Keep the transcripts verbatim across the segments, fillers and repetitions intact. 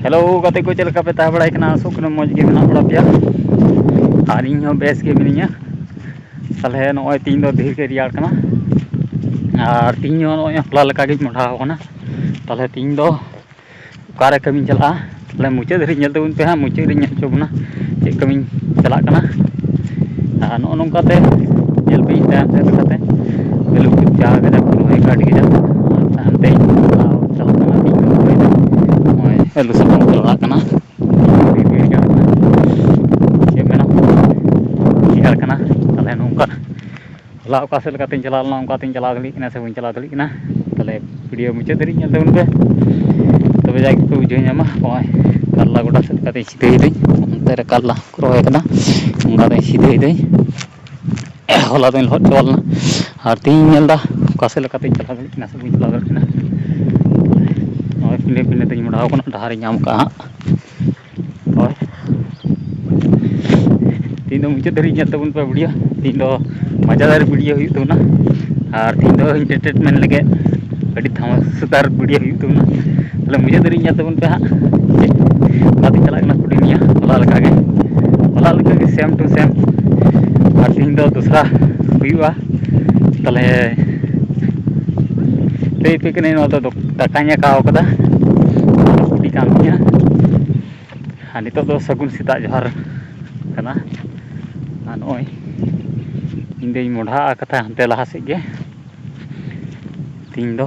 Hello ᱜᱟᱛᱮ ᱠᱚ, ᱪᱮᱫ ᱞᱮᱠᱟ ᱯᱮ ᱛᱟᱦᱮᱸ ᱵᱟᱲᱟᱭ ᱠᱟᱱᱟ? ᱟᱥᱚᱜ ᱠᱟᱱᱟ ᱢᱚᱡᱽ ᱜᱮ ᱢᱮᱱᱟᱜ ᱵᱟᱲᱟ ᱯᱮᱭᱟ, ᱟᱨ ᱤᱧ ᱦᱚᱸ ᱵᱮᱥ ᱜᱮ ᱢᱤᱱᱟᱹᱧᱟ᱾ ᱛᱟᱦᱚᱞᱮ ᱱᱚᱜᱼᱚᱭ ᱛᱤᱦᱤᱧ ᱫᱚ ᱰᱷᱮᱨ ᱜᱮ ᱨᱮᱭᱟᱲ ᱠᱟᱱᱟ, ᱟᱨ ᱛᱤᱦᱤᱧ ᱦᱚᱸ ᱱᱚᱜᱼᱚᱭ ᱦᱚᱞᱟ ᱞᱮᱠᱟ ᱜᱤᱧ ᱢᱚᱰᱷᱟᱣ ᱠᱟᱱᱟ᱾ ᱛᱟᱦᱚᱞᱮ ᱛᱤᱦᱤᱧ ᱫᱚ ᱚᱠᱟᱨᱮ ᱠᱟᱹᱢᱤᱧ ᱪᱟᱞᱟᱜᱼᱟ? ᱛᱟᱦᱚᱞᱮ ᱢᱩᱪᱟᱹᱫ ᱫᱷᱟᱹᱨᱤᱡ ᱧᱮᱞ ᱛᱟᱵᱚᱱ ᱯᱮ ᱦᱟᱸᱜ, ᱢᱩᱪᱟᱹᱫ ᱨᱤᱧ ᱧᱮᱞ ᱦᱚᱪᱚ ᱵᱚᱱᱟ ᱪᱮᱫ ᱠᱟᱹᱢᱤᱧ ᱪᱟᱞᱟᱜ ᱠᱟᱱᱟ᱾ ᱟᱨ ᱱᱚᱜᱼᱚ ᱱᱚᱝᱠᱟᱛᱮ ᱧᱮᱞ ᱯᱮ ᱤᱧ ᱛᱟᱭᱚᱢ ᱥᱮᱫ ᱞᱮᱠᱟᱛᱮ ᱟᱹᱞᱩ ᱠᱚ ᱪᱟ ᱠᱟᱡᱟᱠ ᱠᱚ ᱨᱚᱦᱚᱭ ᱠᱟᱜᱼᱟ, ᱟᱹᱰᱤ ᱠᱟᱡᱟᱠ᱾ ᱟᱨ ᱛᱟᱭᱚᱢ ᱛᱮ ᱤᱧ ᱪᱟᱞᱟᱣ ᱪᱟᱞᱟᱜ ᱠᱟᱱᱟ, ᱛᱤᱧ ᱨᱚᱦᱚᱭ ᱫᱟ᱾ ᱱᱚᱜᱼᱚᱭ ᱟᱹᱞᱩ ᱥᱟᱠᱟᱢ ᱠᱚ ᱞᱟᱲᱟᱜ ᱠᱟᱱᱟ, ᱪᱮᱫ ᱢᱮᱱᱟ, ᱨᱮᱭᱟᱲ ᱠᱟᱱᱟ᱾ ᱛᱟᱦᱚᱞᱮ ᱱᱚᱝᱠᱟ ᱦᱚᱞᱟ ᱚᱠᱟ ᱥᱮᱫ ᱞᱮᱠᱟᱛᱤᱧ ᱪᱟᱞᱟᱣ ᱞᱮᱱᱟ, ᱚᱱᱠᱟᱛᱤᱧ ᱪᱟᱞᱟᱣ ᱫᱟᱲᱮᱭᱟᱜ ᱠᱟᱱᱟ ᱥᱮ ᱵᱟᱹᱧ ᱪᱟᱞᱟᱣ ᱫᱟᱲᱮᱭᱟᱜ ᱠᱟᱱᱟ᱾ ᱛᱟᱦᱚᱞᱮ ᱵᱷᱤᱰᱤᱭᱳ ᱢᱩᱪᱟᱹᱫ ᱫᱷᱟᱹᱨᱤᱡ ᱧᱮᱞ ᱛᱟᱵᱚᱱ ᱯᱮ, ᱛᱚᱵᱮ ᱡᱟᱜᱮ ᱯᱮ ᱵᱩᱡᱷᱟᱹᱣ ᱧᱟᱢᱟ᱾ ᱱᱚᱜᱼᱚᱭ ᱠᱟᱨᱞᱟ ᱜᱚᱰᱟ ᱥᱮᱫ ᱞᱮᱠᱟᱛᱤᱧ ᱥᱤᱫᱷᱟᱹᱭᱮᱫᱟᱹᱧ, ᱚᱱᱛᱮ ᱨᱮ ᱠᱟᱨᱞᱟ ᱠᱚ ᱨᱚᱦᱚᱭ ᱠᱟᱫᱟ, ᱚᱱᱠᱟᱛᱤᱧ ᱥᱤᱫᱷᱟᱹᱭᱮᱫᱟᱹᱧ᱾ ᱦᱚᱞᱟ ᱫᱚᱧ ᱞᱚᱦᱚᱫ ᱪᱟᱵᱟ ᱞᱮᱱᱟ, ᱟᱨ ᱛᱤᱦᱤᱧ ᱧᱮᱞ ᱮᱫᱟ ᱚᱠᱟ ᱥᱮᱫ ᱞᱮᱠᱟᱛᱤᱧ ᱪᱟᱞᱟᱣ ᱫᱟᱲᱮᱭᱟᱜ ᱠᱟᱱᱟ ᱥᱮ ᱵᱟᱹᱧ ᱪᱟᱞᱟᱣ ᱫᱟᱲᱮᱭᱟᱜ ᱠᱟᱱᱟ᱾ ᱱᱚᱜᱼᱚᱭ ᱯᱤᱸᱰᱟᱹ ᱯᱤᱸᱰᱟᱹ ᱛᱤᱧ ᱢᱚᱰᱟᱣ ᱠᱟᱱᱟ, ᱰᱟᱦᱟᱨᱤᱧ ᱧᱟᱢ ᱠᱟᱜᱼᱟ ᱦᱟᱸᱜ᱾ ᱦᱳᱭ, ᱛᱤᱦᱤᱧ ᱫᱚ ᱢᱩᱪᱟᱹᱫ ᱫᱷᱟᱹᱨᱤᱡ ᱧᱮᱞ ᱛᱟᱵᱚᱱ ᱯᱮ ᱵᱷᱤᱰᱤᱭᱳ᱾ ᱛᱤᱦᱤᱧ ᱫᱚ ᱢᱟᱡᱟᱫᱟᱨ ᱵᱷᱤᱰᱤᱭᱳ ᱦᱩᱭᱩᱜ ᱛᱟᱵᱚᱱᱟ, ᱟᱨ ᱛᱤᱦᱤᱧ ᱫᱚ ᱮᱱᱴᱟᱨᱴᱮᱱᱢᱮᱱᱴ ᱞᱟᱹᱜᱤᱫ ᱟᱹᱰᱤ ᱫᱷᱟᱢᱟᱥᱟᱫᱟᱨ ᱵᱷᱤᱰᱤᱭᱳ ᱦᱩᱭᱩᱜ ᱛᱟᱵᱚᱱᱟ᱾ ᱛᱟᱦᱞᱮ ᱢᱩᱪᱟᱹᱫ ᱫᱷᱟᱹᱨᱤᱡ ᱧᱮᱞ ᱛᱟᱵᱚᱱ ᱯᱮ ᱦᱟᱸᱜ᱾ ᱪᱮᱫ ᱚᱱᱠᱟᱛᱤᱧ ᱪᱟᱞᱟᱜ ᱠᱟᱱᱟ ᱠᱩᱴᱤᱱᱤᱭᱟ, ᱦᱚᱞᱟ ᱞᱮᱠᱟᱜᱮ, ᱦᱚᱞᱟ ᱞᱮᱠᱟᱜᱮ ᱥᱮᱢ ᱴᱩ ᱥᱮᱢ᱾ ᱟᱨ ᱛᱤᱦᱤᱧ ᱫᱚ ᱫᱚᱥᱨᱟ ᱦᱩᱭᱩᱜᱼᱟ᱾ ᱛᱟᱦᱞᱮ ᱞᱟᱹᱭ ᱟᱯᱮ ᱠᱟᱹᱱᱟᱹᱧ, ᱱᱚᱣᱟ ᱫᱚ ᱫᱟᱠᱟᱧ ᱟᱸᱠᱟᱣ ᱠᱟᱫᱟ, ᱠᱩᱴᱤ ᱠᱟᱱ ᱛᱤᱧᱟ᱾ ᱟᱨ ᱱᱤᱛᱚᱜ ᱫᱚ ᱥᱟᱹᱜᱩᱱ ᱥᱮᱛᱟᱜ ᱡᱚᱦᱟᱨ ᱠᱟᱱᱟ᱾ ᱟᱨ ᱱᱚᱜᱼᱚᱭ ᱤᱧ ᱫᱚᱧ ᱢᱚᱰᱷᱟ ᱟᱠᱟᱫᱟ ᱦᱟᱱᱛᱮ ᱞᱟᱦᱟ ᱥᱮᱫ ᱜᱮ᱾ ᱛᱤᱦᱤᱧ ᱫᱚ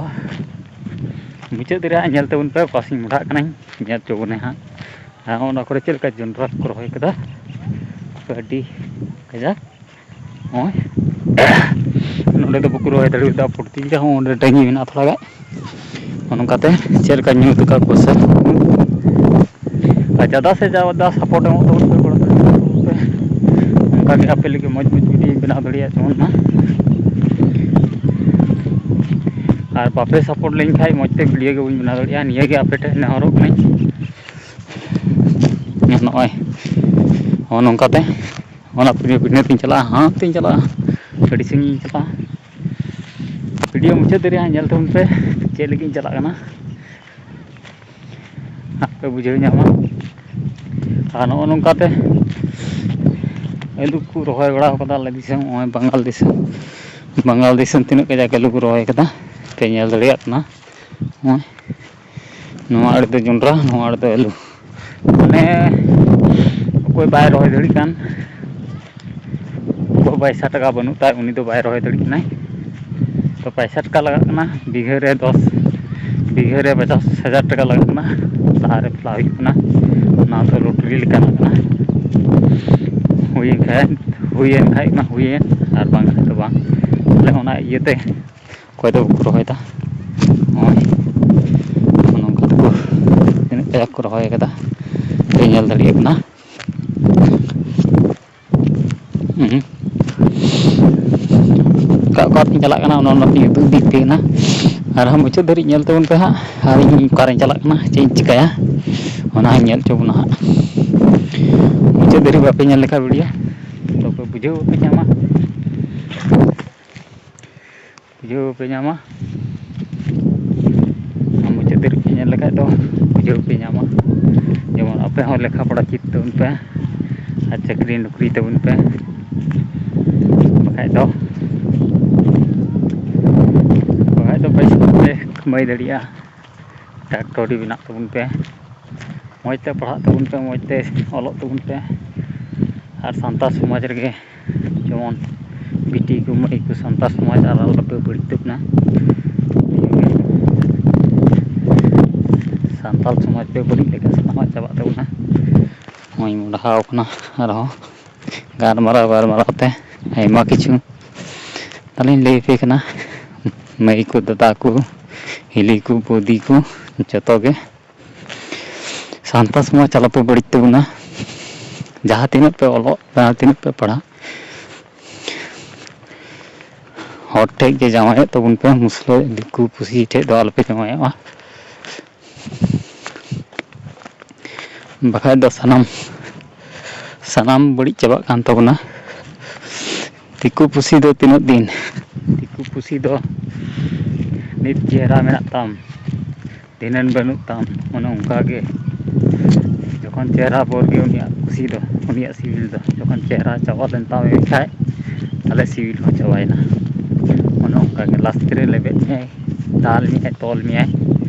ᱢᱩᱪᱟᱹᱫ ᱨᱮᱭᱟᱜ ᱧᱮᱞ ᱛᱟᱵᱚᱱ ᱯᱮ, ᱚᱠᱟ ᱥᱮᱫ ᱤᱧ ᱢᱚᱰᱷᱟᱜ ᱠᱟᱱᱟᱧ, ᱧᱮᱞ ᱦᱚᱪᱚ ᱵᱚᱱᱟᱭ ᱦᱟᱸᱜ᱾ ᱟᱨ ᱦᱚᱸᱜᱼᱚ ᱱᱚᱣᱟ ᱠᱚᱨᱮ ᱪᱮᱫ ᱞᱮᱠᱟ ᱡᱚᱱᱰᱨᱟ ᱠᱚ ᱨᱚᱦᱚᱭ ᱠᱟᱫᱟ, ᱟᱹᱰᱤ ᱠᱟᱡᱟᱠ᱾ ᱱᱚᱜᱼᱚᱭ ᱱᱚᱸᱰᱮ ᱫᱚ ᱵᱟᱠᱚ ᱨᱚᱦᱚᱭ ᱫᱟᱲᱮᱭᱟᱫᱟ, ᱯᱨᱚᱛᱤᱴᱟ ᱦᱚᱸ ᱚᱸᱰᱮ ᱰᱟᱹᱦᱤ ᱢᱮᱱᱟᱜᱼᱟ ᱛᱷᱚᱲᱟ ᱜᱟᱱ᱾ ᱱᱚᱜᱼᱚ ᱱᱚᱝᱠᱟᱛᱮ ᱪᱮᱫ ᱞᱮᱠᱟ ᱧᱩᱛ ᱟᱠᱟᱫ ᱠᱚ ᱥᱮ᱾ ᱟᱨ ᱡᱟᱫᱟ ᱥᱮ ᱡᱟᱫᱟ ᱥᱟᱯᱳᱨᱴ ᱮᱢᱚᱜ ᱛᱟᱵᱚᱱ ᱯᱮ, ᱜᱚᱲᱚ ᱥᱚᱯᱚᱦᱚᱫ ᱛᱟᱵᱚᱱ ᱯᱮ᱾ ᱚᱱᱠᱟᱜᱮ ᱟᱯᱮ ᱞᱟᱹᱜᱤᱫ ᱢᱚᱡᱽ ᱢᱚᱡᱽ ᱵᱷᱤᱰᱤᱭᱳᱧ ᱵᱮᱱᱟᱣ ᱫᱟᱲᱮᱭᱟᱜ ᱡᱮᱢᱚᱱ ᱢᱟ᱾ ᱟᱨ ᱵᱟᱯᱮ ᱥᱟᱯᱳᱨᱴ ᱞᱮᱱ ᱠᱷᱟᱡ ᱢᱚᱡᱽ ᱛᱮ ᱵᱷᱤᱰᱤᱭᱳ ᱜᱮ ᱵᱟᱹᱧ ᱵᱮᱱᱟᱣ ᱫᱟᱲᱮᱭᱟᱜᱼᱟ᱾ ᱱᱤᱭᱟᱹ ᱜᱮ ᱟᱯᱮ ᱴᱷᱮᱱ ᱱᱮᱦᱚᱨᱚᱜ ᱠᱟᱹᱱᱟᱹᱧ᱾ ᱱᱚᱜᱼᱚᱭ ᱱᱚᱜᱼᱚ ᱱᱚᱝᱠᱟᱛᱮ ᱚᱱᱟ ᱯᱤᱸᱰᱟᱹ ᱯᱤᱸᱰᱟᱹ ᱛᱤᱧ ᱪᱟᱞᱟᱜᱼᱟ, ᱦᱟᱱᱛᱮᱧ ᱪᱟᱞᱟᱜᱼᱟ, ᱟᱹᱰᱤ ᱥᱟᱺᱜᱤᱧ ᱤᱧ ᱪᱟᱞᱟᱜᱼᱟ᱾ ᱵᱷᱤᱰᱤᱭᱳ ᱢᱩᱪᱟᱹᱫ ᱫᱷᱟᱹᱨᱤᱡ ᱦᱟᱸᱜ ᱧᱮᱞ ᱛᱟᱵᱚᱱ ᱯᱮ, ᱪᱮᱫ ᱞᱟᱹᱜᱤᱫ ᱤᱧ ᱪᱟᱞᱟᱜ ᱠᱟᱱᱟ᱾ ᱯᱮ ᱵᱩᱡᱷᱟᱹᱣ ᱧᱟᱢᱟ᱾ ᱟᱨ ᱱᱚᱜᱼᱚ ᱱᱚᱝᱠᱟᱛᱮ ᱟᱹᱞᱩ ᱠᱚ ᱨᱚᱦᱚᱭ ᱵᱟᱲᱟ ᱠᱟᱫᱟ ᱟᱞᱮ ᱫᱤᱥᱚᱢ, ᱱᱚᱜᱼᱚᱭ ᱵᱟᱝᱜᱟᱞ ᱫᱤᱥᱚᱢ᱾ ᱵᱟᱝᱜᱟᱞ ᱫᱤᱥᱚᱢ ᱛᱤᱱᱟᱹᱜ ᱠᱟᱡᱟᱠ ᱟᱹᱞᱩ ᱠᱚ ᱨᱚᱦᱚᱭ ᱠᱟᱫᱟ, ᱯᱮ ᱧᱮᱞ ᱫᱟᱲᱮᱭᱟᱜ ᱠᱟᱱᱟ᱾ ᱱᱚᱜᱼᱚᱭ ᱱᱚᱣᱟ ᱟᱲᱮ ᱫᱚ ᱡᱚᱱᱰᱨᱟ, ᱱᱚᱣᱟ ᱟᱲᱮ ᱫᱚ ᱟᱹᱞᱩ᱾ ᱢᱟᱱᱮ ᱚᱠᱚᱭ ᱵᱟᱭ ᱨᱚᱦᱚᱭ ᱫᱟᱲᱮᱭᱟᱜ ᱠᱟᱱ, ᱚᱠᱚᱭ ᱯᱚᱭᱥᱟ ᱴᱟᱠᱟ ᱵᱟᱹᱱᱩᱜ ᱛᱟᱭ, ᱩᱱᱤ ᱫᱚ ᱵᱟᱭ ᱨᱚᱦᱚᱭ ᱫᱟᱲᱮᱭᱟᱜ ᱠᱟᱱᱟᱭ᱾ ᱛᱚ ᱯᱚᱭᱥᱟ ᱴᱟᱠᱟ ᱞᱟᱜᱟᱜ ᱠᱟᱱᱟ ᱵᱤᱜᱷᱟᱹ ᱨᱮ ᱫᱚᱥ, ᱵᱤᱜᱷᱟᱹ ᱨᱮ ᱯᱚᱪᱟᱥ ᱦᱟᱡᱟᱨ ᱴᱟᱠᱟ ᱞᱟᱜᱟᱜ ᱠᱟᱱᱟ᱾ ᱞᱟᱦᱟᱨᱮ ᱯᱷᱮᱞᱟᱣ ᱦᱩᱭᱩᱜ ᱠᱟᱱᱟ, ᱚᱱᱟ ᱫᱚ ᱞᱚᱴᱨᱤ ᱞᱮᱠᱟᱱᱟᱜ ᱠᱟᱱᱟ᱾ ᱦᱩᱭᱮᱱ ᱠᱷᱟᱱ, ᱦᱩᱭᱮᱱ ᱠᱷᱟᱱ ᱢᱟ ᱦᱩᱭᱮᱱ, ᱟᱨ ᱵᱟᱝ ᱠᱷᱟᱱ ᱫᱚ ᱵᱟᱝ᱾ ᱛᱟᱦᱞᱮ ᱚᱱᱟ ᱤᱭᱟᱹᱛᱮ ᱚᱠᱚᱭ ᱫᱚ ᱵᱟᱠᱚ ᱨᱚᱦᱚᱭᱮᱫᱟ᱾ ᱱᱚᱜᱼᱚᱭ ᱱᱚᱝᱠᱟ ᱛᱮᱠᱚ ᱛᱤᱱᱟᱹᱜ ᱠᱟᱡᱟᱠ ᱠᱚ ᱨᱚᱦᱚᱭ ᱠᱟᱫᱟ, ᱯᱮ ᱧᱮᱞ ᱫᱟᱲᱮᱭᱟᱜ ᱠᱟᱱᱟ᱾ ᱦᱩᱸ᱾ ᱚᱠᱟ ᱚᱠᱟ ᱛᱤᱧ ᱪᱟᱞᱟᱜ ᱠᱟᱱᱟ, ᱚᱱᱟ ᱚᱱᱟ ᱛᱤᱧ ᱩᱫᱩᱜ ᱤᱫᱤ ᱯᱮ ᱠᱟᱱᱟ᱾ ᱟᱨᱦᱚᱸ ᱢᱩᱪᱟᱹᱫ ᱫᱷᱟᱹᱨᱤᱡ ᱧᱮᱞ ᱛᱟᱵᱚᱱ ᱯᱮ ᱦᱟᱸᱜ, ᱟᱨ ᱤᱧ ᱚᱠᱟᱨᱮᱧ ᱪᱟᱞᱟᱜ ᱠᱟᱱᱟ, ᱪᱮᱫ ᱤᱧ ᱪᱤᱠᱟᱹᱭᱟ, ᱚᱱᱟ ᱦᱚᱸᱧ ᱧᱮᱞ ᱦᱚᱪᱚ ᱵᱚᱱᱟ ᱦᱟᱸᱜ᱾ ᱢᱩᱪᱟᱹᱫ ᱫᱷᱟᱹᱨᱤᱡ ᱵᱟᱯᱮ ᱧᱮᱞ ᱞᱮᱠᱷᱟᱱ ᱵᱷᱤᱰᱤᱭᱳ, ᱛᱚ ᱚᱠᱚᱭ ᱵᱩᱡᱷᱟᱹᱣ ᱵᱟᱯᱮ ᱧᱟᱢᱟ᱾ ᱵᱩᱡᱷᱟᱹᱣ ᱯᱮ ᱧᱟᱢᱟ᱾ ᱟᱨ ᱢᱩᱪᱟᱹᱫ ᱫᱷᱟᱹᱨᱤᱡ ᱯᱮ ᱧᱮᱞ ᱞᱮᱠᱷᱟᱡ ᱫᱚ ᱵᱩᱡᱷᱟᱹᱣ ᱯᱮ ᱧᱟᱢᱟ᱾ ᱡᱮᱢᱚᱱ ᱟᱯᱮ ᱦᱚᱸ ᱞᱮᱠᱷᱟ ᱯᱚᱲᱟ ᱪᱮᱫ ᱛᱟᱵᱚᱱ ᱯᱮ ᱟᱨ ᱪᱟᱹᱠᱨᱤ ᱱᱚᱠᱨᱤ ᱛᱟᱵᱚᱱ ᱯᱮ, ᱵᱟᱠᱷᱟᱡ ᱫᱚ, ᱵᱟᱠᱷᱟᱡ ᱫᱚ ᱯᱚᱭᱥᱟ ᱯᱮ ᱠᱟᱢᱟᱭ ᱫᱟᱲᱮᱭᱟᱜᱼᱟ᱾ ᱴᱟᱠ ᱠᱟᱹᱣᱰᱤ ᱵᱮᱱᱟᱜ ᱛᱟᱵᱚᱱ ᱯᱮ, ᱢᱚᱡᱽ ᱛᱮ ᱯᱟᱲᱦᱟᱜ ᱛᱟᱵᱚᱱ ᱯᱮ, ᱢᱚᱡᱽ ᱛᱮ ᱚᱞᱚᱜ ᱛᱟᱵᱚᱱ ᱯᱮ᱾ ᱟᱨ ᱥᱟᱱᱛᱟᱲ ᱥᱚᱢᱟᱡᱽ ᱨᱮᱜᱮ ᱡᱮᱢᱚᱱ ᱵᱤᱴᱤ ᱠᱚ ᱢᱟᱹᱭ ᱠᱚ ᱥᱟᱱᱛᱟᱲ ᱥᱚᱢᱟᱡᱽ ᱟᱨ ᱟᱞᱚᱯᱮ ᱵᱟᱹᱲᱤᱡ ᱛᱟᱵᱚᱱᱟ᱾ ᱥᱟᱱᱛᱟᱲ ᱥᱚᱢᱟᱡᱽ ᱯᱮ ᱵᱟᱹᱲᱤᱡ ᱞᱮᱠᱷᱟᱱ ᱥᱟᱱᱟᱢᱟᱜ ᱪᱟᱵᱟᱜ ᱛᱟᱵᱚᱱᱟ᱾ ᱱᱚᱜᱼᱚᱭ ᱢᱚᱰᱦᱟᱣ ᱠᱟᱱᱟ ᱟᱨᱦᱚᱸ ᱜᱟᱞᱢᱟᱨᱟᱣ ᱜᱟᱞᱢᱟᱨᱟᱣ ᱛᱮ ᱟᱭᱢᱟ ᱠᱤᱪᱷᱩ ᱛᱟᱦᱞᱮᱧ ᱞᱟᱹᱭ ᱟᱯᱮ ᱠᱟᱱᱟ᱾ ᱢᱟᱹᱭ ᱠᱚ, ᱫᱟᱫᱟ ᱠᱚ, ᱦᱤᱞᱤ ᱠᱚ, ᱵᱩᱫᱤ ᱠᱚ, ᱡᱚᱛᱚ ᱜᱮ ᱥᱟᱱᱛᱟᱲ ᱥᱚᱢᱟᱡᱽ ᱟᱞᱚᱯᱮ ᱵᱟᱹᱲᱤᱡ ᱛᱟᱵᱚᱱᱟ᱾ ᱡᱟᱦᱟᱸ ᱛᱤᱱᱟᱹᱜ ᱯᱮ ᱚᱞᱚᱜ, ᱡᱟᱦᱟᱸ ᱛᱤᱱᱟᱹᱜ ᱯᱮ ᱯᱟᱲᱦᱟᱜ, ᱦᱚᱲ ᱴᱷᱮᱡ ᱜᱮ ᱡᱟᱶᱟᱭᱚᱜ ᱛᱟᱵᱚᱱ ᱯᱮ, ᱢᱩᱥᱞᱟᱹ ᱫᱤᱠᱩ ᱯᱩᱥᱤ ᱴᱷᱮᱡ ᱫᱚ ᱟᱞᱚᱯᱮ ᱡᱟᱶᱟᱭᱚᱜᱼᱟ᱾ ᱵᱟᱠᱷᱟᱡ ᱫᱚ ᱥᱟᱱᱟᱢ, ᱥᱟᱱᱟᱢ ᱵᱟᱹᱲᱤᱡ ᱪᱟᱵᱟᱜ ᱠᱟᱱ ᱛᱟᱵᱚᱱᱟ᱾ ᱫᱤᱠᱩ ᱯᱩᱥᱤ ᱫᱚ ᱛᱤᱱᱟᱹᱜ ᱫᱤᱱ? ᱫᱤᱠᱩ ᱯᱩᱥᱤ ᱫᱚ ᱱᱤᱛ ᱪᱮᱦᱨᱟ ᱢᱮᱱᱟᱜ ᱛᱟᱢ, ᱫᱷᱤᱱᱟᱹᱱ ᱵᱟᱹᱱᱩᱜ ᱛᱟᱢ, ᱚᱱᱮ ᱚᱱᱠᱟ ᱜᱮ ᱡᱚᱠᱷᱚᱱ ᱪᱮᱦᱨᱟ ᱵᱚᱨ ᱜᱮ ᱩᱱᱤᱭᱟᱜ ᱠᱩᱥᱤ ᱫᱚ, ᱩᱱᱤᱭᱟᱜ ᱥᱤᱵᱤᱞ ᱫᱚ, ᱡᱚᱠᱷᱚᱱ ᱪᱮᱦᱨᱟ ᱪᱟᱵᱟ ᱞᱮᱱ ᱛᱟᱢ ᱠᱷᱟᱡ, ᱛᱟᱦᱞᱮ ᱥᱤᱵᱤᱞ ᱦᱚᱸ ᱪᱟᱵᱟᱭᱮᱱᱟ᱾ ᱚᱱᱮ ᱚᱱᱠᱟ ᱜᱮ ᱞᱟᱥᱴ ᱨᱮ ᱞᱮᱵᱮᱫ ᱢᱮᱭᱟᱭ, ᱫᱟᱞ ᱢᱮᱭᱟᱭ, ᱛᱚᱞ ᱢᱮᱭᱟᱭ᱾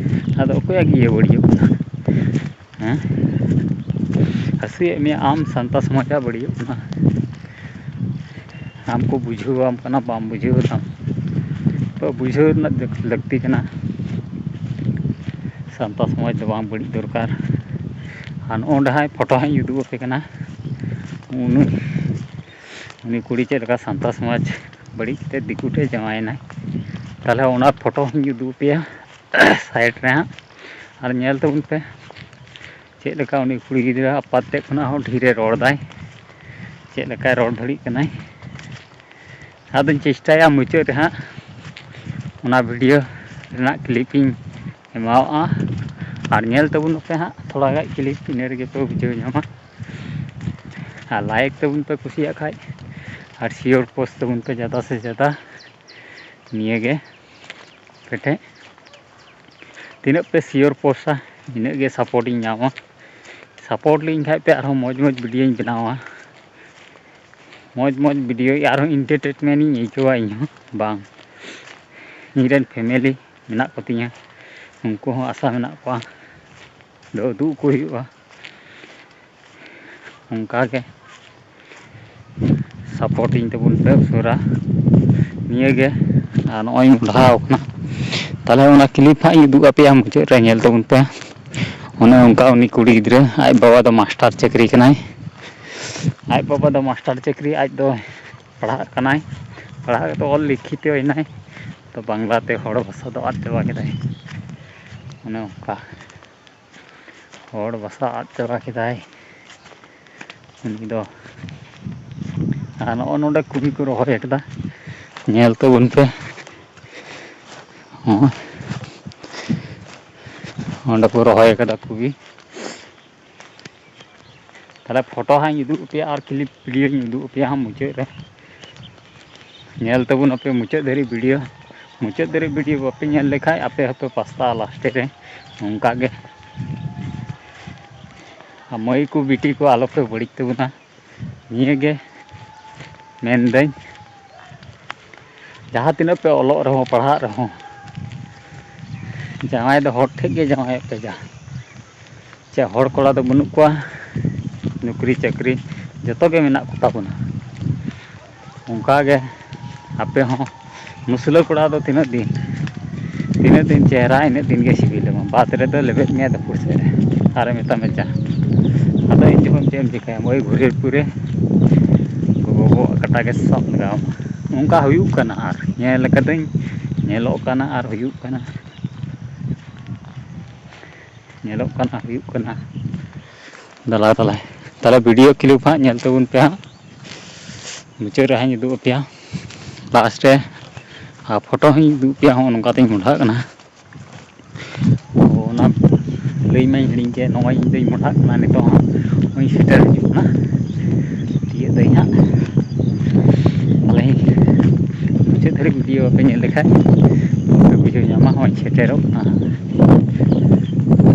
ᱟᱫᱚ ᱚᱠᱚᱭᱟᱜ ᱜᱮ ᱤᱭᱟᱹ ᱵᱟᱹᱲᱤᱡᱚᱜ ᱠᱟᱱᱟ? ᱦᱮᱸ, ᱦᱟᱹᱥᱩᱭᱮᱫ ᱢᱮᱭᱟ ᱟᱢ, ᱥᱟᱱᱛᱟᱲ ᱥᱚᱢᱟᱡᱽᱟᱜ ᱵᱟᱹᱲᱤᱡᱚᱜ ᱠᱟᱱᱟ᱾ ᱟᱢ ᱠᱚ ᱵᱩᱡᱷᱟᱹᱣᱟᱢ ᱠᱟᱱᱟ, ᱵᱟᱢ ᱵᱩᱡᱷᱟᱹᱣ ᱫᱟᱢ, ᱛᱚ ᱵᱩᱡᱷᱟᱹᱣ ᱨᱮᱱᱟᱜ ᱞᱟᱹᱠᱛᱤ ᱠᱟᱱᱟ᱾ ᱥᱟᱱᱛᱟᱲ ᱥᱚᱢᱟᱡᱽ ᱫᱚ ᱵᱟᱝ ᱵᱟᱹᱲᱤᱡ ᱫᱚᱨᱠᱟᱨ᱾ ᱟᱨ ᱱᱚᱜᱼᱚ ᱱᱚᱰᱮ ᱦᱟᱸᱜ ᱯᱷᱳᱴᱳ ᱦᱟᱸᱜ ᱤᱧ ᱩᱫᱩᱜ ᱟᱯᱮ ᱠᱟᱱᱟ᱾ ᱩᱱᱤ, ᱩᱱᱤ ᱠᱩᱲᱤ ᱪᱮᱫ ᱞᱮᱠᱟ ᱥᱟᱱᱛᱟᱲ ᱥᱚᱢᱟᱡᱽ ᱵᱟᱹᱲᱤᱡ ᱠᱟᱛᱮ ᱫᱤᱠᱩ ᱴᱷᱮᱡ ᱡᱟᱶᱟᱭᱮᱱᱟᱭ᱾ ᱛᱟᱦᱞᱮ ᱚᱱᱟ ᱯᱷᱳᱴᱳ ᱦᱚᱸᱧ ᱩᱫᱩᱜ ᱟᱯᱮᱭᱟ ᱥᱟᱭᱤᱰ ᱨᱮ ᱦᱟᱸᱜ, ᱟᱨ ᱧᱮᱞ ᱛᱟᱵᱚᱱ ᱯᱮ ᱪᱮᱫ ᱞᱮᱠᱟ ᱩᱱᱤ ᱠᱩᱲᱤ ᱜᱤᱫᱽᱨᱟᱹ ᱟᱯᱟᱛ ᱴᱷᱮᱡ ᱠᱷᱚᱱᱟᱜ ᱦᱚᱸ ᱰᱷᱮᱨᱮ ᱨᱚᱲ ᱫᱟᱭ, ᱪᱮᱫ ᱞᱮᱠᱟᱭ ᱨᱚᱲ ᱫᱟᱲᱮᱭᱟᱜ ᱠᱟᱱᱟᱭ᱾ ᱟᱫᱚᱧ ᱪᱮᱥᱴᱟᱭᱟ ᱢᱩᱪᱟᱹᱫ ᱨᱮ ᱦᱟᱸᱜ ᱚᱱᱟ ᱵᱷᱤᱰᱤᱭᱳ ᱨᱮᱱᱟᱜ ᱠᱞᱤᱯ ᱤᱧ ᱮᱢᱟᱣᱟᱜᱼᱟ, ᱟᱨ ᱧᱮᱞ ᱛᱟᱵᱚᱱ ᱯᱮ ᱦᱟᱸᱜ ᱛᱷᱚᱲᱟ ᱜᱟᱱ ᱠᱞᱤᱯ, ᱤᱱᱟᱹ ᱨᱮᱜᱮ ᱯᱮ ᱵᱩᱡᱷᱟᱹᱣ ᱧᱟᱢᱟ᱾ ᱟᱨ ᱞᱟᱭᱤᱠ ᱛᱟᱵᱚᱱ ᱯᱮ ᱠᱩᱥᱤᱭᱟᱜ ᱠᱷᱟᱡ, ᱟᱨ ᱥᱤᱭᱳᱨ ᱯᱳᱥᱴ ᱛᱟᱵᱚᱱ ᱯᱮ ᱡᱟᱫᱟ ᱥᱮ ᱡᱟᱫᱟ᱾ ᱱᱤᱭᱟᱹ ᱜᱮ ᱟᱯᱮ ᱴᱷᱮᱡ ᱛᱤᱱᱟᱹᱜ ᱯᱮ ᱥᱤᱭᱳᱨ ᱯᱳᱥᱴᱟ, ᱤᱱᱟᱹᱜ ᱜᱮ ᱥᱟᱯᱳᱨᱴ ᱤᱧ ᱧᱟᱢᱟ᱾ ᱥᱟᱯᱳᱨᱴ ᱞᱤᱧ ᱠᱷᱟᱡ ᱯᱮ ᱟᱨᱦᱚᱸ ᱢᱚᱡᱽ ᱢᱚᱡᱽ ᱵᱷᱤᱰᱤᱭᱳᱧ ᱵᱮᱱᱟᱣᱟ, ᱢᱚᱡᱽ ᱢᱚᱡᱽ ᱵᱷᱤᱰᱤᱭᱳ ᱟᱨᱦᱚᱸ ᱤᱧ ᱦᱚᱸ ᱵᱟᱝ, ᱤᱧ ᱨᱮᱱ ᱯᱷᱮᱢᱮᱞᱤ ᱢᱮᱱᱟᱜ ᱠᱚᱛᱤᱧᱟ, ᱩᱱᱠᱩ ᱦᱚᱸ ᱟᱥᱟ ᱢᱮᱱᱟᱜ ᱠᱚᱣᱟ, ᱫᱚ ᱩᱫᱩᱜ ᱟᱠᱚ ᱦᱩᱭᱩᱜᱼᱟ᱾ ᱚᱱᱠᱟ ᱜᱮ ᱥᱟᱯᱳᱨᱴᱤᱧ ᱛᱟᱵᱚᱱ ᱯᱮ ᱩᱥᱟᱹᱨᱟ᱾ ᱱᱤᱭᱟᱹ ᱜᱮ, ᱟᱨ ᱱᱚᱜᱼᱚᱭ ᱤᱧ ᱢᱚᱰᱷᱟᱣ ᱠᱟᱱᱟ, ᱛᱟᱦᱞᱮ ᱚᱱᱟ ᱠᱞᱤᱯ ᱦᱟᱸᱜ ᱤᱧ ᱩᱫᱩᱜ ᱟᱯᱮᱭᱟ ᱢᱩᱪᱟᱹᱫ ᱨᱮ, ᱧᱮᱞ ᱛᱟᱵᱚᱱ ᱯᱮ᱾ ᱚᱱᱮ ᱚᱱᱠᱟ ᱩᱱᱤ ᱠᱩᱲᱤ ᱜᱤᱫᱽᱨᱟᱹ, ᱟᱡ ᱵᱟᱵᱟ ᱫᱚ ᱢᱟᱥᱴᱟᱨ ᱪᱟᱹᱠᱨᱤ ᱠᱟᱱᱟᱭ, ᱟᱡ ᱵᱟᱵᱟ ᱫᱚ ᱢᱟᱥᱴᱟᱨ ᱪᱟᱹᱠᱨᱤ, ᱟᱡ ᱫᱚ ᱯᱟᱲᱦᱟᱜ ᱠᱟᱱᱟᱭ, ᱯᱟᱲᱦᱟᱣ ᱠᱟᱛᱮ ᱚᱞ ᱞᱤᱠᱷᱤᱛᱚᱭᱮᱱᱟᱭ, ᱛᱚ ᱵᱟᱝᱞᱟ ᱛᱮ ᱦᱚᱲ ᱵᱷᱟᱥᱟ ᱫᱚ ᱟᱫ ᱪᱟᱵᱟ ᱠᱮᱫᱟᱭ᱾ ᱚᱱᱮ ᱚᱱᱠᱟ ᱦᱚᱲ ᱵᱷᱟᱥᱟ ᱟᱫ ᱪᱟᱵᱟ ᱠᱮᱫᱟᱭ ᱩᱱᱤ ᱫᱚ᱾ ᱟᱨ ᱱᱚᱜᱼᱚ ᱱᱚᱰᱮ ᱠᱚᱯᱤ ᱠᱚ ᱨᱚᱦᱚᱭ ᱟᱠᱟᱫᱟ, ᱧᱮᱞ ᱛᱟᱵᱚᱱ ᱯᱮ᱾ ᱦᱚᱸ, ᱚᱸᱰᱮ ᱠᱚ ᱨᱚᱦᱚᱭ ᱟᱠᱟᱫᱟ ᱠᱚᱯᱤ᱾ ᱛᱟᱦᱞᱮ ᱯᱷᱳᱴᱳ ᱦᱟᱸᱜ ᱤᱧ ᱩᱫᱩᱜ ᱟᱯᱮᱭᱟ ᱟᱨ ᱠᱞᱤᱯ ᱵᱷᱤᱰᱤᱭᱳᱧ ᱩᱫᱩᱜ ᱟᱯᱮᱭᱟ ᱦᱟᱸᱜ ᱢᱩᱪᱟᱹᱫ ᱨᱮ᱾ ᱧᱮᱞ ᱛᱟᱵᱚᱱ ᱟᱯᱮ ᱢᱩᱪᱟᱹᱫ ᱫᱷᱟᱹᱨᱤᱡ ᱵᱷᱤᱰᱤᱭᱳ᱾ ᱢᱩᱪᱟᱹᱫ ᱫᱷᱟᱹᱨᱤᱡ ᱵᱷᱤᱰᱤᱭᱳ ᱵᱟᱯᱮ ᱧᱮᱞ ᱞᱮᱠᱷᱟᱡ ᱟᱯᱮ ᱦᱚᱸᱯᱮ ᱯᱟᱥᱛᱟᱜᱼᱟ ᱞᱟᱥᱴᱮ ᱨᱮ᱾ ᱚᱱᱠᱟ ᱜᱮ ᱟᱨ ᱢᱟᱹᱭ ᱠᱚ ᱵᱤᱴᱤ ᱠᱚ ᱟᱞᱚ ᱯᱮ ᱵᱟᱹᱲᱤᱡ ᱛᱟᱵᱚᱱᱟ᱾ ᱱᱤᱭᱟᱹ ᱜᱮ ᱢᱮᱱᱫᱟᱹᱧ, ᱡᱟᱦᱟᱸ ᱛᱤᱱᱟᱹᱜ ᱯᱮ ᱚᱞᱚᱜ ᱨᱮᱦᱚᱸ, ᱯᱟᱲᱦᱟᱜ ᱨᱮᱦᱚᱸ, ᱡᱟᱶᱟᱭ ᱫᱚ ᱦᱚᱲ ᱴᱷᱮᱡ ᱜᱮ ᱡᱟᱶᱟᱭᱚᱜ ᱯᱮ᱾ ᱡᱟ ᱪᱮᱫ ᱦᱚᱲ ᱠᱚᱲᱟ ᱫᱚ ᱵᱟᱹᱱᱩᱜ ᱠᱚᱣᱟ, ᱱᱚᱠᱨᱤ ᱪᱟᱹᱠᱨᱤ ᱡᱚᱛᱚ ᱜᱮ ᱢᱮᱱᱟᱜ ᱠᱚᱛᱟ ᱵᱚᱱᱟ᱾ ᱚᱱᱠᱟ ᱜᱮ ᱟᱯᱮ ᱦᱚᱸ ᱢᱩᱥᱞᱟᱹ ᱠᱚᱲᱟ ᱫᱚ ᱛᱤᱱᱟᱹᱜ ᱫᱤᱱ, ᱛᱤᱱᱟᱹᱜ ᱫᱤᱱ ᱪᱮᱦᱨᱟ, ᱤᱱᱟᱹᱜ ᱫᱤᱱ ᱜᱮ ᱥᱤᱵᱤᱞ ᱟᱢᱟ᱾ ᱵᱟᱫ ᱨᱮᱫᱚ ᱞᱮᱵᱮᱫ ᱢᱮᱭᱟ ᱫᱟᱹᱯᱩᱨ ᱥᱮᱫ ᱨᱮ, ᱟᱨᱮ ᱢᱮᱛᱟᱢᱟ ᱪᱟ᱾ ᱟᱫᱚ ᱤᱧ ᱡᱚᱠᱷᱚᱱ ᱪᱮᱫ ᱮᱢ ᱪᱤᱠᱟᱹᱭᱟ, ᱳᱭ ᱜᱷᱩᱨᱮᱨ ᱯᱩᱨᱮ ᱜᱚᱜᱚ ᱠᱟᱴᱟ ᱜᱮ ᱥᱟᱵ ᱞᱟᱜᱟᱣ ᱟᱢᱟ᱾ ᱚᱱᱠᱟ ᱦᱩᱭᱩᱜ ᱠᱟᱱᱟ, ᱟᱨ ᱧᱮᱞ ᱠᱟᱹᱫᱟᱹᱧ, ᱧᱮᱞᱚᱜ ᱠᱟᱱᱟ ᱟᱨ ᱦᱩᱭᱩᱜ ᱠᱟᱱᱟ, ᱧᱮᱞᱚᱜ ᱠᱟᱱᱟ, ᱦᱩᱭᱩᱜ ᱠᱟᱱᱟ᱾ ᱫᱟᱞᱟ ᱛᱟᱞᱟᱭ ᱛᱟᱦᱞᱮ ᱵᱷᱤᱰᱤᱭᱳ ᱠᱞᱤᱯ ᱦᱟᱸᱜ ᱧᱮᱞ ᱛᱟᱵᱚᱱ ᱯᱮ ᱦᱟᱸᱜ, ᱢᱩᱪᱟᱹᱫ ᱨᱮ ᱦᱟᱸᱜ ᱤᱧ ᱩᱫᱩᱜ ᱟᱯᱮᱭᱟ, ᱞᱟᱥᱴ ᱨᱮ᱾ ᱟᱨ ᱯᱷᱳᱴᱳ ᱦᱚᱸᱧ ᱩᱫᱩᱜ ᱟᱯᱮᱭᱟ, ᱦᱚᱸᱜᱼᱚ ᱱᱚᱝᱠᱟ ᱛᱤᱧ ᱢᱚᱰᱷᱟᱜ ᱠᱟᱱᱟ᱾ ᱛᱚ ᱚᱱᱟ ᱞᱟᱹᱭ ᱢᱟᱧ ᱦᱤᱲᱤᱧ ᱠᱮᱫ, ᱱᱚᱜᱼᱚᱭ ᱤᱧ ᱫᱚᱧ ᱢᱚᱰᱷᱟᱜ ᱠᱟᱱᱟ ᱱᱤᱛᱚᱜ ᱦᱚᱸ, ᱦᱚᱸᱜᱼᱚᱭ ᱥᱮᱴᱮᱨ ᱦᱤᱡᱩᱜ ᱠᱟᱱᱟ, ᱛᱤᱭᱟᱹᱜ ᱫᱟᱹᱧ ᱦᱟᱸᱜ᱾ ᱛᱟᱦᱞᱮ ᱢᱩᱪᱟᱹᱫ ᱫᱷᱟᱹᱨᱤᱡ ᱵᱷᱤᱰᱤᱭᱳ ᱵᱟᱯᱮ ᱧᱮᱞ ᱞᱮᱠᱷᱟᱡ ᱵᱟᱯᱮ ᱵᱩᱡᱷᱟᱹᱣ ᱧᱟᱢᱟ, ᱦᱚᱸᱜᱼᱚᱭ ᱥᱮᱴᱮᱨᱚᱜ ᱠᱟᱱᱟ ᱦᱟᱸᱜ᱾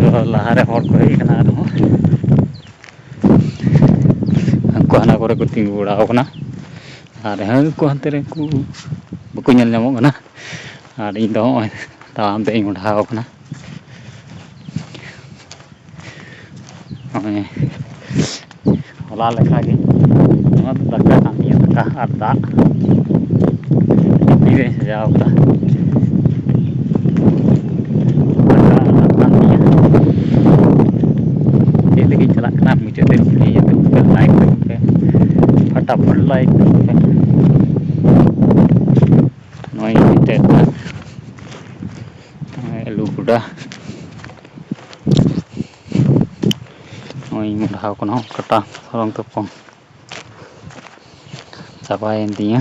ᱛᱚ ᱞᱟᱦᱟᱨᱮ ᱦᱚᱲ ᱠᱚ ᱦᱮᱡ ᱟᱠᱟᱱᱟ ᱟᱨᱦᱚᱸ᱾ ᱩᱱᱠᱩ ᱦᱟᱱᱟ ᱠᱚᱨᱮ ᱠᱚ ᱛᱤᱸᱜᱩ ᱵᱟᱲᱟ ᱟᱠᱟᱱᱟ᱾ ᱟᱨ ᱦᱟᱹᱱᱠᱩ ᱦᱟᱱᱛᱮ ᱨᱮ ᱩᱱᱠᱩ ᱵᱟᱠᱚ ᱧᱮᱞ ᱧᱟᱢᱚᱜ ᱠᱟᱱᱟ᱾ ᱟᱨ ᱤᱧ ᱫᱚ ᱦᱚᱸᱜᱼᱚᱭ ᱛᱟᱲᱟᱢ ᱛᱮ ᱤᱧ ᱢᱚᱰᱷᱟᱣ ᱟᱠᱟᱱᱟ᱾ ᱱᱚᱜᱼᱚᱭ ᱦᱚᱞᱟ ᱞᱮᱠᱟ ᱜᱮ᱾ ᱱᱚᱣᱟ ᱫᱚ ᱫᱟᱠᱟ ᱠᱟᱱ ᱜᱮᱭᱟ, ᱫᱟᱠᱟ ᱟᱨ ᱫᱟᱜ᱾ ᱛᱤᱨᱮ ᱥᱟᱡᱟᱣ ᱠᱟᱫᱟ᱾ ᱫᱟᱠᱟ ᱟᱨ ᱫᱟᱜ ᱠᱟᱱ ᱜᱮᱭᱟ᱾ ᱪᱮᱫ ᱞᱟᱹᱜᱤᱫ ᱪᱟᱞᱟᱜ ᱠᱟᱱᱟ ᱢᱩᱪᱟᱹᱫ ᱨᱮ ᱞᱟᱹᱭ ᱟᱯᱮ, ᱞᱟᱭᱤᱠ ᱛᱟᱵᱚᱱ ᱯᱮ, ᱯᱷᱟᱴᱟᱯᱷᱩᱴ ᱞᱟᱭᱤᱠ ᱛᱟᱵᱚᱱ ᱯᱮ᱾ ᱱᱚᱜᱼᱚᱭ ᱢᱤᱫᱴᱮᱡ ᱱᱚᱜᱼᱚᱭ ᱟᱹᱞᱩ ᱜᱚᱰᱟ᱾ ᱱᱚᱜᱼᱚᱭ ᱢᱚᱰᱷᱟᱣ ᱠᱟᱱᱟ ᱠᱟᱴᱟ ᱥᱚᱨᱚᱝ ᱛᱚᱯᱚᱝ ᱪᱟᱵᱟᱭᱮᱱ ᱛᱤᱧᱟᱹ᱾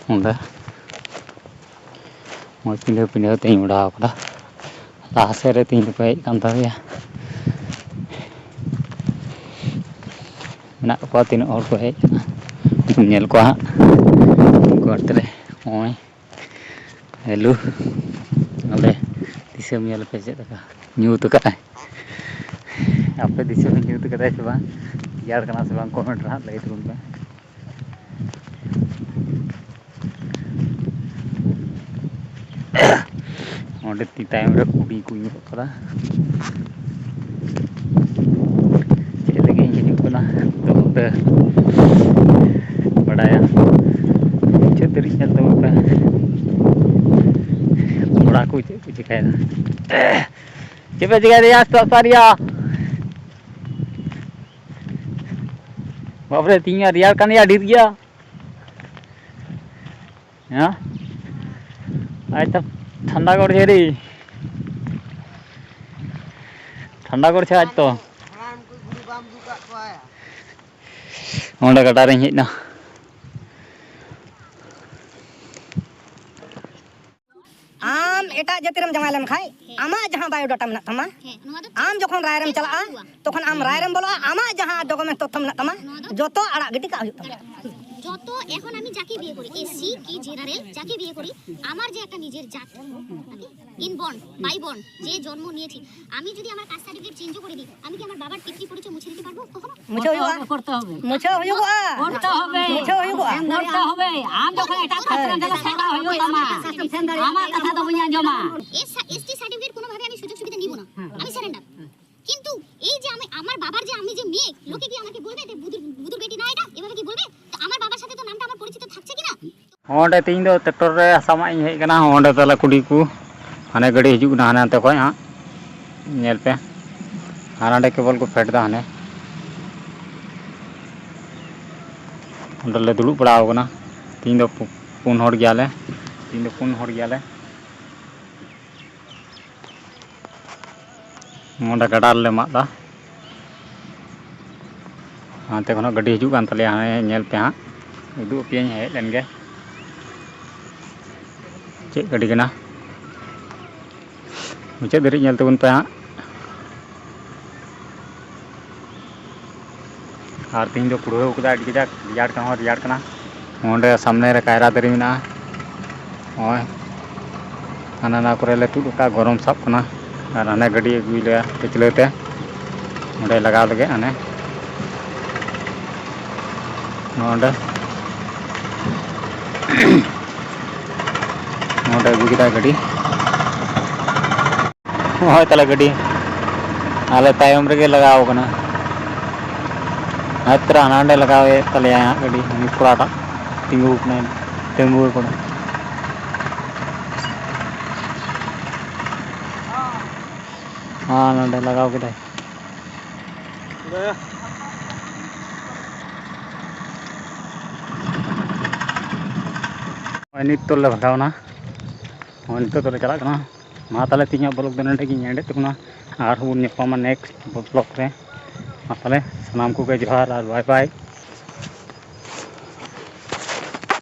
ᱚᱸᱰᱮ ᱢᱚᱡᱽ ᱯᱤᱸᱰᱷᱟᱹ ᱯᱤᱸᱰᱷᱟᱹ ᱛᱮᱧ ᱢᱚᱰᱷᱟᱣ ᱠᱟᱫᱟ᱾ ᱞᱟᱦᱟ ᱥᱮᱫ ᱨᱮ ᱛᱤᱧ ᱫᱚᱠᱚ ᱦᱮᱡ ᱠᱟᱱ ᱛᱟᱞᱮᱭᱟ᱾ ᱢᱮᱱᱟᱜ ᱠᱚᱣᱟ ᱛᱤᱱᱟᱹᱜ ᱦᱚᱲ ᱠᱚ ᱦᱮᱡ ᱠᱟᱱᱟ, ᱧᱮᱞ ᱠᱚᱣᱟ ᱦᱟᱸᱜ᱾ ᱩᱱᱠᱩ ᱟᱲᱛᱮ ᱨᱮ ᱱᱚᱜᱼᱚᱭ ᱟᱹᱞᱩ ᱱᱚᱰᱮ ᱫᱤᱥᱚᱢ ᱧᱮᱞ ᱯᱮ ᱪᱮᱫ ᱞᱮᱠᱟ ᱧᱩᱛ ᱟᱠᱟᱫᱼᱟᱭ᱾ ᱟᱯᱮ ᱫᱤᱥᱚᱢ ᱧᱩᱛ ᱠᱟᱫᱟᱭ ᱥᱮ ᱵᱟᱝ, ᱨᱮᱭᱟᱲ ᱠᱟᱱᱟ ᱥᱮ ᱵᱟᱝ, ᱠᱚᱢᱮᱱᱴ ᱨᱮ ᱦᱟᱸᱜ ᱞᱟᱹᱭ ᱛᱟᱵᱚᱱ ᱯᱮ᱾ ᱚᱸᱰᱮ ᱛᱤ ᱛᱟᱭᱚᱢ ᱨᱮ ᱠᱩᱰᱤ ᱠᱚ ᱧᱩᱨᱩᱜ ᱠᱟᱫᱟ᱾ ᱪᱮᱫ ᱞᱟᱹᱜᱤᱫ ᱤᱧ ᱦᱤᱡᱩᱜ ᱠᱟᱱᱟ ᱛᱚ ᱵᱟᱯᱮ ᱵᱟᱰᱟᱭᱟ᱾ ᱢᱩᱪᱟᱹᱫ ᱫᱷᱟᱹᱨᱤᱡ ᱧᱮᱞ ᱛᱟᱵᱚᱱ ᱯᱮ᱾ ᱠᱚᱲᱟ ᱠᱚ ᱪᱮᱫ ᱠᱚ ᱪᱤᱠᱟᱹᱭᱮᱫᱟ? ᱪᱮᱫ ᱯᱮ ᱪᱤᱠᱟᱹᱭᱮᱫᱟ ᱭᱟ, ᱥᱟᱯᱟᱨᱤᱭᱟ? ᱵᱟᱯᱨᱮ, ᱛᱤᱦᱤᱧ ᱢᱟ ᱨᱮᱭᱟᱲ ᱠᱟᱱ ᱜᱮᱭᱟ, ᱰᱷᱮᱨ ᱜᱮᱭᱟ᱾ ᱦᱮᱸ? ᱟᱡ ᱛᱚ ᱴᱷᱟᱱᱰᱟ ᱜᱚᱲ ᱡᱷᱟᱹᱨᱤ᱾ ᱴᱷᱟᱱᱰᱟ ᱜᱚᱲ ᱪᱷᱮ ᱟᱡ ᱛᱚ᱾ ᱚᱸᱰᱮ ᱜᱟᱰᱟ ᱨᱤᱧ ᱦᱮᱡ ᱮᱱᱟ᱾ ᱟᱢ ᱮᱴᱟᱜ ᱡᱟᱹᱛᱤ ᱨᱮᱢ ᱡᱟᱶᱟᱭ ᱞᱮᱱ ᱠᱷᱟᱡ, ᱟᱢᱟᱜ ᱡᱟᱦᱟᱸ ᱵᱟᱭᱳᱰᱟᱴᱟ ᱢᱮᱱᱟᱜ ᱛᱟᱢᱟ, ᱦᱮᱸ, ᱱᱚᱣᱟ ᱫᱚ ᱟᱢ ᱡᱚᱠᱷᱚᱱ ᱨᱟᱭ ᱨᱮᱢ ᱪᱮᱫ ᱪᱟᱞᱟᱜᱼᱟ, ᱦᱩᱭᱩᱜᱼᱟ? ᱛᱚᱠᱷᱚᱱ ᱟᱢ ᱨᱟᱭ ᱨᱮᱢ ᱵᱚᱞᱚᱜᱼᱟ, ᱟᱢᱟᱜ ᱡᱟᱦᱟᱸ ᱰᱚᱠᱩᱢᱮᱱᱴ ᱛᱚᱛᱛᱷᱚ ᱢᱮᱱᱟᱜ ᱛᱟᱢᱟ, ᱱᱚᱣᱟ ᱫᱚ ᱡᱚᱛᱚ ᱟᱲᱟᱜ ᱜᱤᱰᱤ ᱠᱟᱜ ᱦᱩᱭᱩᱜ ᱛᱟᱢᱟ᱾ ᱡᱚᱛᱚ, ᱮᱠᱷᱚᱱ ᱟᱢ ᱡᱟᱠᱮ ᱵᱤᱭᱮ ᱠᱚᱨᱤ, ᱮᱥ ᱥᱤ ᱠᱤ ᱡᱮᱱᱟᱨᱮᱞ, ᱡᱟᱠᱮ ᱵᱤᱭᱮ ᱠᱚᱨᱤ, ᱟᱢᱟᱜ ᱡᱮ ᱮᱠᱴᱟ ᱱᱤᱡᱮᱨ ᱡᱟᱛ, ᱤᱱ ᱵᱚর্ন, বাই বর্ন, যে জন্ম নিয়েছি, আমি যদি আমার কাস্ট সার্টিফিকেট চেঞ্জও করে দিই, আমি কি আমার বাবার পিতৃ পরিচয় মুছে দিতে পারবো কখনো? মুছে হইব। করতে হবে। মুছে হইব। করতে হবে। মুছে হইব। করতে হবে। ᱟᱢ ᱡᱚᱠᱷᱚᱱ ᱮᱴᱟᱜ ᱯᱟᱹᱨᱥᱤ ᱨᱮᱢ ᱪᱟᱞᱟᱜᱼᱟ, ᱥᱮᱬᱟ ᱦᱩᱭᱩᱜ ᱛᱟᱢᱟ᱾ ᱟᱢᱟᱜ ᱠᱟᱛᱷᱟ ᱫᱚ ᱵᱟᱹᱧ ᱟᱸᱡᱚᱢᱟ᱾ এস, এসটি সার্টিফিকেট কোনোভাবে আমি সুযোগ সুবিধা নিব না, আমি সারেন্ডার। কিন্তু এই যে আমি, আমার বাবার যে, আমি যে মেয়ে, লোকে কি আমাকে বলবে যে বুদুর, বুদুর বেটি না এটা, এভাবে কি বলবে? তো আমার বাবার সাথে তো নামটা আমার পরিচিত থাকছে কিনা? ᱚᱸᱰᱮ ᱛᱮᱦᱮᱧ ᱫᱚ ᱴᱨᱟᱠᱴᱚᱨ ᱨᱮ ᱦᱟᱥᱟ ᱢᱟᱜ ᱤᱧ ᱦᱮᱡ ᱟᱠᱟᱱᱟ᱾ ᱚᱸᱰᱮ ᱛᱟᱞᱮ ᱠᱩᱰᱤ ᱠᱚ, ᱦᱟᱱᱮ ᱜᱟᱹᱰᱤ ᱦᱤᱡᱩᱜ ᱠᱟᱱᱟ ᱦᱟᱱᱮ ᱦᱟᱱᱛᱮ ᱠᱷᱚᱡ ᱦᱟᱸᱜ, ᱧᱮᱞ ᱯᱮ᱾ ᱟᱨ ᱦᱟᱸᱰᱮ ᱠᱮᱵᱚᱞ ᱠᱚ ᱯᱷᱮᱰ ᱮᱫᱟ ᱦᱟᱱᱮ᱾ ᱚᱸᱰᱮ ᱞᱮ ᱫᱩᱲᱩᱵ ᱵᱟᱲᱟ ᱟᱠᱟᱱᱟ᱾ ᱛᱮᱦᱮᱧ ᱫᱚ ᱯᱩ-, ᱯᱩᱱ ᱦᱚᱲ ᱜᱮᱭᱟᱞᱮ᱾ ᱛᱮᱦᱮᱧ ᱫᱚ ᱯᱩᱱ ᱦᱚᱲ ᱜᱮᱭᱟᱞᱮ᱾ ᱱᱚᱰᱮ ᱜᱟᱰᱟ ᱨᱮᱞᱮ ᱢᱟᱜ ᱮᱫᱟ᱾ ᱦᱟᱱᱛᱮ ᱠᱷᱚᱱᱟᱜ ᱜᱟᱹᱰᱤ ᱦᱤᱡᱩᱜ ᱠᱟᱱ ᱛᱟᱞᱮᱭᱟ, ᱦᱟᱱᱮ ᱧᱮᱞ ᱯᱮ ᱦᱟᱸᱜ, ᱩᱫᱩᱜ ᱟᱯᱮᱭᱟᱹᱧ, ᱦᱮᱡ ᱞᱮᱱ ᱜᱮ᱾ ᱪᱮᱫ ᱜᱟᱹᱰᱤ ᱠᱟᱱᱟ? ᱢᱩᱪᱟᱹᱫ ᱫᱷᱟᱹᱨᱤᱡ ᱧᱮᱞ ᱛᱟᱵᱚᱱ ᱯᱮ ᱦᱟᱸᱜ᱾ ᱟᱨ ᱛᱮᱦᱮᱧ ᱫᱚ ᱠᱩᱲᱦᱟᱹᱣ ᱠᱟᱫᱟ ᱟᱹᱰᱤ ᱠᱟᱡᱟᱠ, ᱨᱮᱭᱟᱲ ᱠᱟᱱᱟ ᱦᱚᱸ ᱨᱮᱭᱟᱲ ᱠᱟᱱᱟ᱾ ᱚᱸᱰᱮ ᱥᱟᱢᱱᱮ ᱨᱮ ᱠᱟᱭᱨᱟ ᱫᱟᱨᱮ ᱢᱮᱱᱟᱜᱼᱟ᱾ ᱱᱚᱜᱼᱚᱭ ᱦᱟᱱᱟ ᱱᱟ ᱠᱚᱨᱮ ᱞᱮ ᱛᱩᱫ ᱟᱠᱟᱫ, ᱜᱚᱨᱚᱢ ᱥᱟᱵ ᱠᱟᱱᱟ᱾ ᱟᱨ ᱦᱟᱱᱮ ᱜᱟᱹᱰᱤ ᱟᱹᱜᱩᱭ ᱞᱮᱭᱟ ᱯᱟᱹᱪᱷᱞᱟᱹ ᱛᱮ᱾ ᱚᱸᱰᱮ ᱞᱟᱜᱟᱣ ᱞᱟᱹᱜᱤᱫ ᱦᱟᱱᱮ ᱱᱚᱰᱮ᱾ ᱱᱚᱰᱮ ᱟᱹᱜᱩ ᱠᱮᱫᱟ ᱜᱟᱹᱰᱤ᱾ ᱱᱚᱜᱼᱚᱭ ᱛᱟᱞᱮ ᱜᱟᱹᱰᱤ ᱟᱞᱮ ᱛᱟᱭᱚᱢ ᱨᱮᱜᱮ ᱞᱟᱜᱟᱣ ᱠᱟᱱᱟ᱾ ᱦᱟᱛᱨᱟ ᱦᱟᱸᱰᱮ ᱞᱟᱜᱟᱣᱮᱫ ᱛᱟᱞᱮᱭᱟ ᱦᱟᱸᱜ ᱜᱟᱹᱰᱤ, ᱩᱱᱤ ᱠᱚᱲᱟᱴᱟᱜ ᱛᱤᱸᱜᱩ ᱠᱟᱱᱟᱭ, ᱛᱤᱸᱜᱩ ᱠᱟᱱᱟ᱾ ᱦᱮᱸ, ᱱᱚᱰᱮ ᱞᱟᱜᱟᱣ ᱠᱮᱫᱟᱭ᱾ ᱱᱚᱜᱼᱚᱭ ᱱᱤᱛ ᱫᱚᱞᱮ ᱵᱷᱟᱜᱟᱣᱱᱟ᱾ ᱱᱚᱜᱼᱚᱭ ᱱᱤᱛᱚᱜ ᱫᱚᱞᱮ ᱪᱟᱞᱟᱜ ᱠᱟᱱᱟ᱾ ᱢᱟ ᱛᱟᱦᱞᱮ, ᱛᱮᱦᱮᱧᱟᱜ vlog ᱫᱚ ᱱᱚᱸᱰᱮ ᱜᱤᱧ ᱮᱱᱰᱮᱫ ᱛᱟᱵᱚᱱᱟ᱾ ᱟᱨᱦᱚᱸ ᱵᱚᱱ ᱧᱟᱯᱟᱢᱟ next vlog ᱨᱮ᱾ ᱢᱟ ᱛᱟᱦᱞᱮ, ᱥᱟᱱᱟᱢ ᱠᱚᱜᱮ ᱡᱚᱦᱟᱨ ᱟᱨ bye bye᱾